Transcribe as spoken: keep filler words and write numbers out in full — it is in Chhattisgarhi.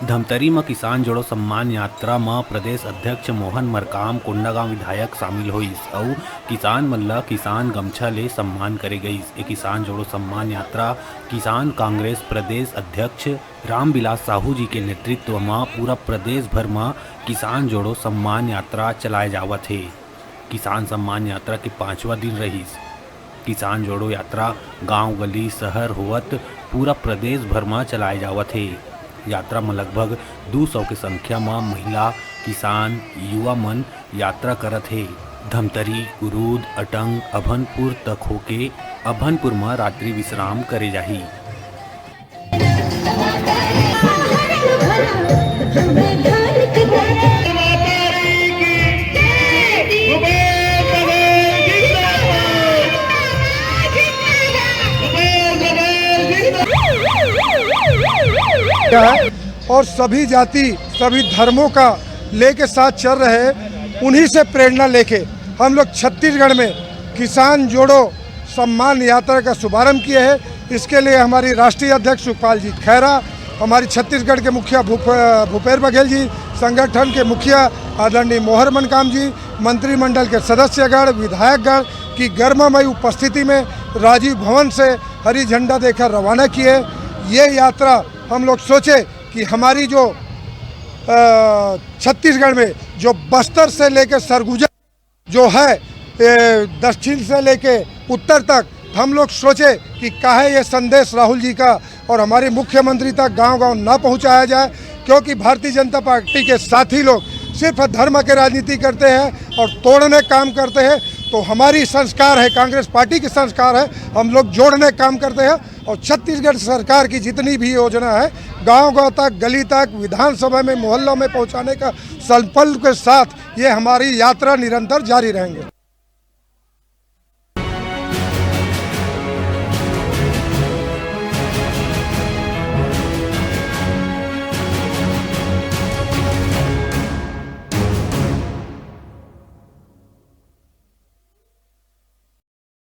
धमतरी म किसान जोड़ो सम्मान यात्रा म प्रदेश अध्यक्ष मोहन मरकाम, कोंडागांव विधायक शामिल होइस अउ किसान मन ल किसान गमछा ले सम्मान करे गइस। ए किसान जोड़ो सम्मान यात्रा किसान कांग्रेस प्रदेश अध्यक्ष रामविलास साहू जी के नेतृत्व म पूरा प्रदेश भर म किसान जोड़ो सम्मान यात्रा चलाए जावत हे। किसान सम्मान यात्रा के पांचवा दिन रहिस। किसान जोड़ो यात्रा गांव, गली, शहर होवत पूरा प्रदेश भर म चलाए जावत हे। यात्रा म लगभग दू सौ के संख्या म महिला, किसान, युवा मन यात्रा करत हे। धमतरी, कुरूद, अटंग, अभनपुर तक होके अभनपुर म रात्रि विश्राम करे जाही। और सभी जाति, सभी धर्मों का लेके साथ चल रहे, उन्हीं से प्रेरणा लेके हम लोग छत्तीसगढ़ में किसान जोड़ो सम्मान यात्रा का शुभारंभ किए हैं। इसके लिए हमारी राष्ट्रीय अध्यक्ष सुखपाल जी खैरा, हमारी छत्तीसगढ़ के मुखिया भूप-, भूपेश बघेल जी, संगठन के मुखिया आदरणीय मोहर मनकाम जी, मंत्रिमंडल के सदस्यगण, विधायकगण की गर्मामयी उपस्थिति में राजीव भवन से हरी झंडा देकर रवाना किए। ये यात्रा हम लोग सोचे कि हमारी जो, अ, छत्तीसगढ़ में जो बस्तर से लेकर सरगुजा जो है, ये दक्षिण से लेके उत्तर तक, हम लोग सोचे कि काहे ये संदेश राहुल जी का और हमारे मुख्यमंत्री तक गांव-गांव ना पहुंचाया जाए, क्योंकि भारतीय जनता पार्टी के साथी लोग सिर्फ धर्म के राजनीति करते हैं और तोड़ने काम करते हैं। तो हमारी संस्कार है, कांग्रेस पार्टी की संस्कार है, हम लोग जोड़ने काम करते हैं और छत्तीसगढ़ सरकार की जितनी भी योजना है, गांव-गांव तक, गली तक, विधानसभा में, मोहल्ला में पहुंचाने का संकल्प के साथ ये हमारी यात्रा निरंतर जारी रहेंगे।